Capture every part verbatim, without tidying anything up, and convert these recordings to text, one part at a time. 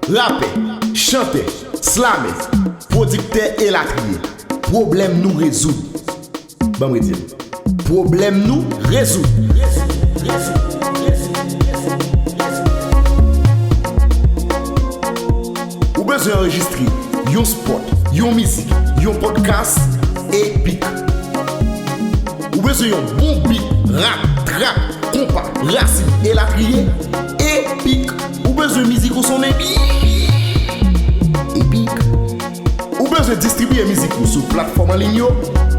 Rapè, chantè, slamè, pwodiktè elatriye. Pwoblèm nou rezoud. Ban m redi l. Pwoblèm nou rezoud. Ou bezwen anrejistre yon spot, yon mizik, yon podcast? Epik. Ou bezwen yon bon beat, rap, trap, konpa, rasin, elatriye? Epik. Ou bezwen mizik ou sonnen byen? Epik. Ou bezwen distribiye mizik ou sou platfòm an liy yo?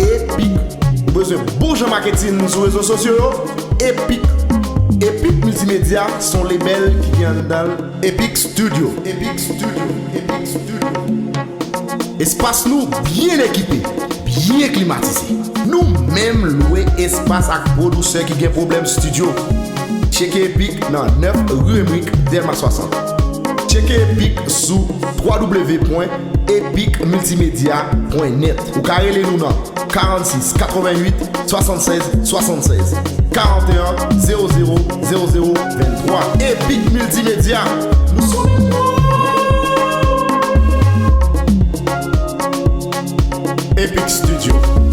Epik. Ou bezwen bon jan maketin sou rezo sosyo yo? Epik. Epik Miltimedya se yon lebèl ki gen anndan l Epik Studio. Epik Studio. Epik Studio. Espas nou byen ekipe, byen klimatize. Nou menm lwe espas ak pwodisè ki gen pwoblèm estidyo. Tcheke Epik nan nèf ri Remrik, Dèlma swasant. Tcheke Epik sou w w w pwen epik miltimedya pwen nèt. Ou ka rele nou nan karannsis katreventuit swasannsèz swasannsèz, karanteyen zewo zewo zewo zewo venntwa. Epik Miltimedya, nou sou Epik Studio.